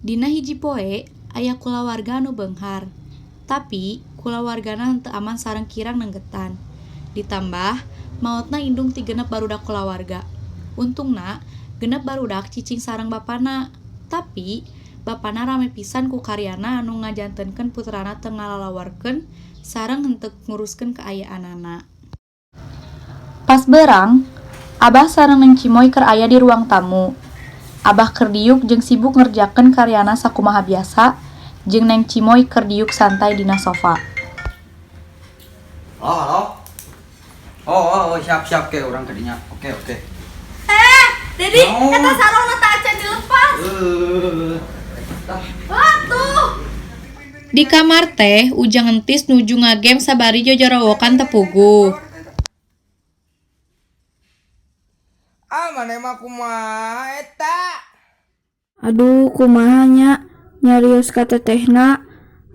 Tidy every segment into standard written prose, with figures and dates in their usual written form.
Dina hiji poe aya kulawarga anu beunghar, tapi kulawargana henteu aman sareng kirang nenggetan. Ditambah maotna indung ti genep barudak kulawarga. Untungna genep barudak cicing sareng bapana, tapi bapana rame pisan ku karyana anu ngajantenkeun puterana teu ngalalawarkeun sareng henteu nguruskeun kaayaanana. Pas beurang, Abah sareng Neng Cimoy keur aya di ruang tamu. Abah keur diuk jeung sibuk ngerjakeun karyana sakumaha biasa, jeung Neng Cimoy keur diuk santai dina sofa. Halo, halo. Oh, oh, oh, siap, siap ke orang kadinya. Oke, oke. Eh, Dedi, Naon? Eta sarungna teh acan dilepas. Eh, Wah, tuh. Di kamar teh Ujang Entis nuju ngagame sabari jojorowokan teu puguh. Ah, maneh mah kumaha eta? Aduh, kumaha nya nyarios ka tetehna,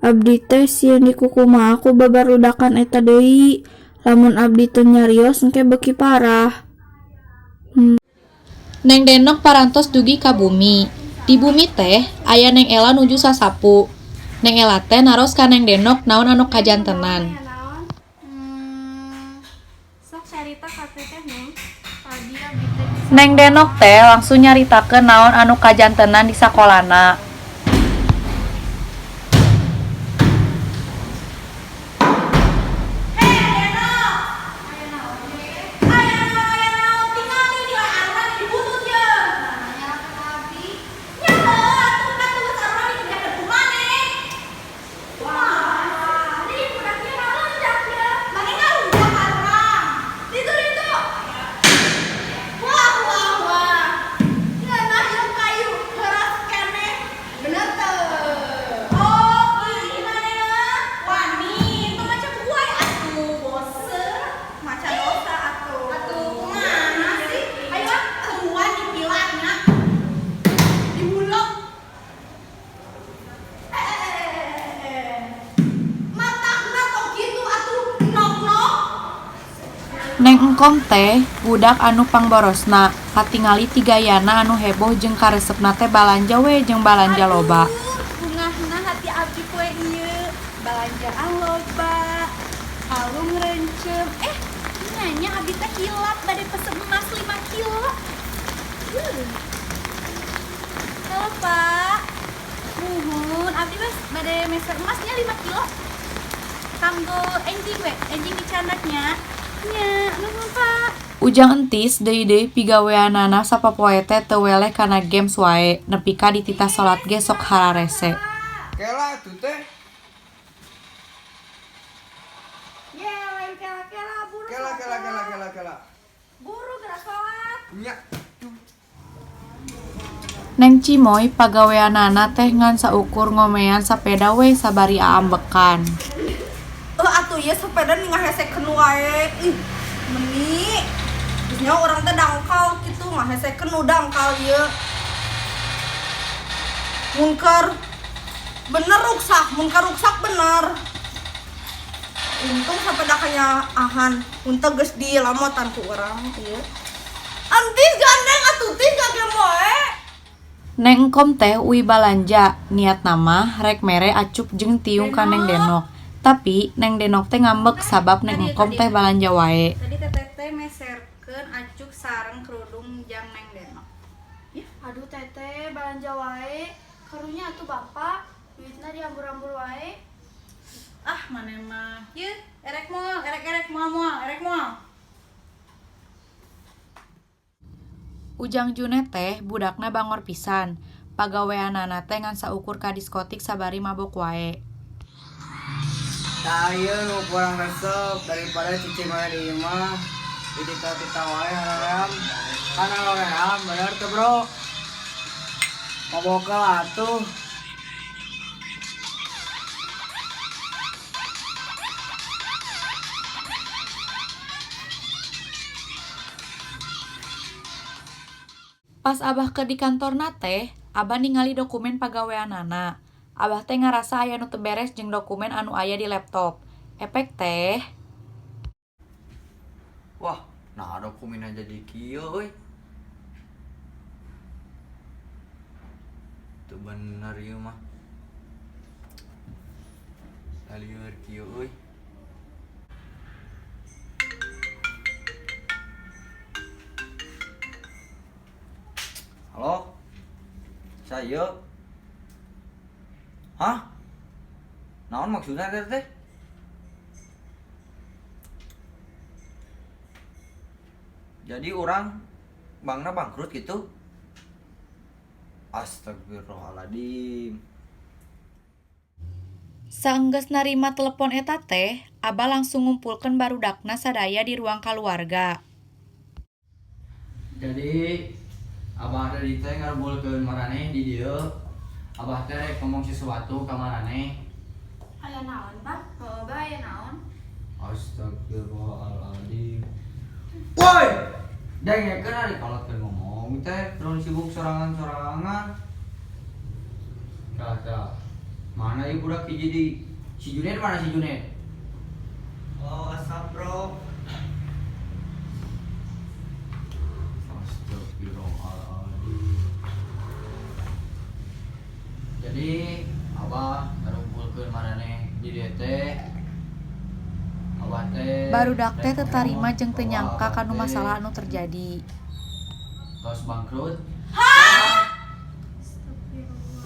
abdi teh sieun dikukumaha ku babarudakan eta deui. Lamun abdi teu nyarios engke beuki parah. Neng Denok parantos dugi ka bumi. Di bumi teh aya Neng Ela nuju sasapu. Neng Ela teh naros ka Neng Denok naon anu kajantenan. Sok carita ka teteh, Neng. Tadi abdi teh di Neng Denok teh langsung nyaritakeun naon anu kajantenan di sakolana. Hei, Denok. Aya naon, aya naon, tingali di aruran dibutut ye. Nya heuh atuh kan tugas aruran dikerjakeun ku maneh. Wah, ini budak ieu ngalunjak ye. Maneh ngalunjak ka urang. Ditu ditu. Wah, wah, wah. Ngeunah ieu kayu heuras keneh. Bener teu? Oh, ih maneh mah wani, teu maca buku wae atuh, bosen. Maca dosa atuh. Atuh kumaha sih? Ayo ah, temuan dipilahna. Dihuluk. Eh, eh, eh, eh, eh. Matakna tong kitu atuh, nok-nok. Neng Engkom teh budak anu pangborosna, katingali ti gayana anu heboh jeung karesepna teh balanja we jeung balanja loba. Aduh, bungahna hati abdi poe ieu. Balanjaan loba, kalung reuncem. Eh, nya abdi teh hilap bade pesen emas 5 kilo. Halo, Pak. Muhun, abdi mah bade meser emasnya 5 kilo. Kanggo enjing we, enjing dicandak nya. Nya, nuhun, Pak. Ujang Entis deui-deui pigaweanana sapopoe teh teu weleh kana games wae, nepi ka dititah salat ge sok hararese. Kela atuh teh. Ye, lain kela-kela, buru Kela, kela, kela, kela, kela. Buru geura salat. Nya. Neng Cimoy pagaweanana teh ngan saukur ngomean sapeda we sabari aambekan. Eh, atuh ieu sepeda nih ngahesekeun wae. Ih, meni. Geus nyaho urang teh dangkal kitu ngahesekeun nu dangkal ieu. Mun keur bener ruksak, mun keur ruksak bener. Untung sepeda kanyaahan, untung geus dilamotan ku urang ieu. Entis gandeng atuh tis gagem wae. Neng Engkom teh uih balanja, niatna mah rek mere acuk jeung tiung ka Neng Denok. Tapi Neng Denok teh ngambek sabab Neng Engkom teh balanja wae. Tadi teteh teh meserkeun acuk sareng kerudung jang Neng Denok. Aduh teteh balanja wae, karunya atuh bapak, duitna diambur-ambur wae. Ah, maneh mah. Yeuh, erek moal, erek-erek moal moal, erek moal. Ujang Junet teh budakna bangor pisan, pagaweanana teh ngan saukur ka diskotik sabari mabok wae. Tah ieu nu kurang resep daripada cicing wae di imah. Ditita-tita wae haream. Kan haream bener teu, Bro? Mabokel atuh. Pas Abah keur di kantorna teh, Abah ningali dokumen pagaweanana. Abah teh ngarasa aya nu teu beres jeung dokumen anu aya di laptop. Epek teh Wah, nah dokumenna jadi kieu euy. Teu bener ieu mah. Lieur kieu euy. Halo? Saya? Hah? Naon maksudnya teh teh? Jadi urang bankna bangkrut gitu? Astagfirullahaladzim. Saenggeus narima telepon eta teh, Abah langsung ngumpulkeun barudakna sadaya di ruang kaluarga. Jadi Abah tadi teh ngarumpulkeun maraneh di dieu. Abah teh rek ngomong sesuatu ka maraneh. Aya naon, Pak? Oh, bah, aya naon? Astagfirullahaladzim. Woi! Dengekeun ari kolot keur ngomong teh, terus sibuk sorangan-sorangan. Tah, tah. Mana ieu budak hiji di si Junet, mana si Junet? Oh, asap bro. Astagfirullahaladzim. Jadi Abah ngarumpulkeun maraneh di dieu teh. Abah teh Barudak teh rek teu tarima ngomong jeung teu bahwa nyangka Abah kanu teh masalah anu terjadi. tos bangkrut.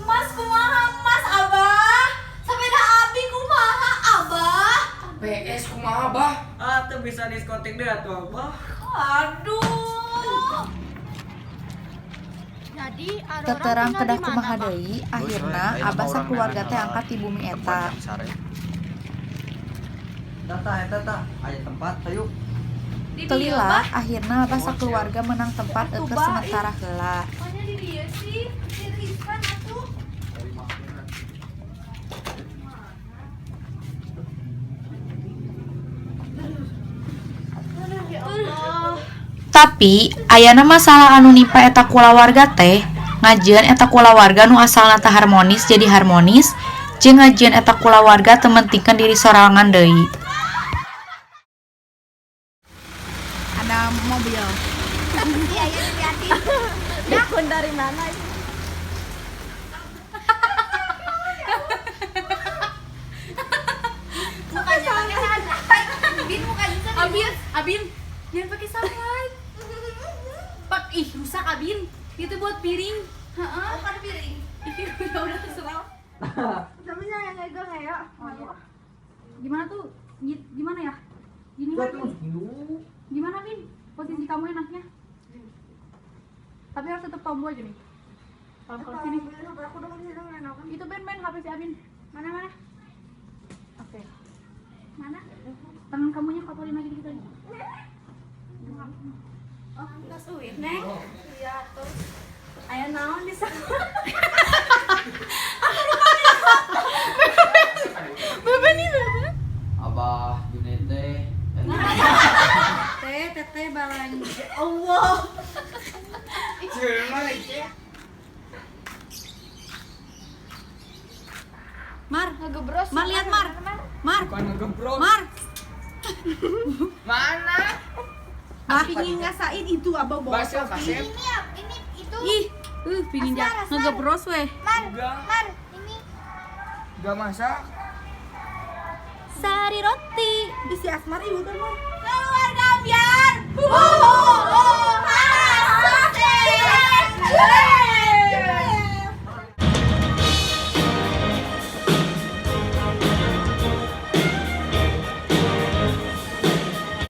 Mas kumaha Mas Abah? Sepeda abi kumaha Abah? PS kumaha, Bah? Ah, tuh bisa diskotik deh atuh Abah. Aduh. Jadi Teu terang kedah kumaha deui, akhirna Abah sakeluarga teh angkat ti bumi eta. Tah, eta tah, aya tempat hayu. Teu lila, akhirna Abah sakeluarga menang tempat eueuh sementara heula. Makanya di dia sih, dirisan atuh. Ya Allah. Tapi ayana masalah anu nimpa eta kulawarga teh ngajieun eta kulawarga nu asalna teu harmonis jadi harmonis jeung ngajieun eta kulawarga teu mentingkeun diri sorangan deui. Ada mobil. Iya, ya diliatin. Akun dari mana itu? Mukanya pakai sunlight. Bin mukanya serius. Abin, Abin, jangan pakai sunlight. Pak, ih rusak Abin. Itu buat piring. Heeh. Bukan piring. Ih, ya udah terserah. Tapi saya ngegang ya. Gimana tuh? Gimana ya? Gini kan? Gimana Bin? Posisi kamu enaknya? Tapi harus tetap tomboy aja nih. Kalau sini. Aku dong di sini enak. Itu Ben Ben HP si Abin. Mana mana? Oke. Mana? Tangan kamunya kotorin lagi dikit lagi. Oh, tos uih, Neng. Iya, tuh. Aya naon di sana? Bebe nih Bebe. Abah Junet teh Teh teteh balanja. Allah. Mar, Ngegebros. Mar lihat Mar. Mar. Bukan ngegebrot. Mar. Mana? Mar. Pingin ngasain itu abah bawa. Basel kasep. Ini ya, ini itu. Ih, pingin Asmar, Asmar. ngegebros weh. Mar, Enggak. Mar, ini Enggak masak. Sari roti. Isi Asmar ibu tuh, Mar. Keluarga biar. Wuhu.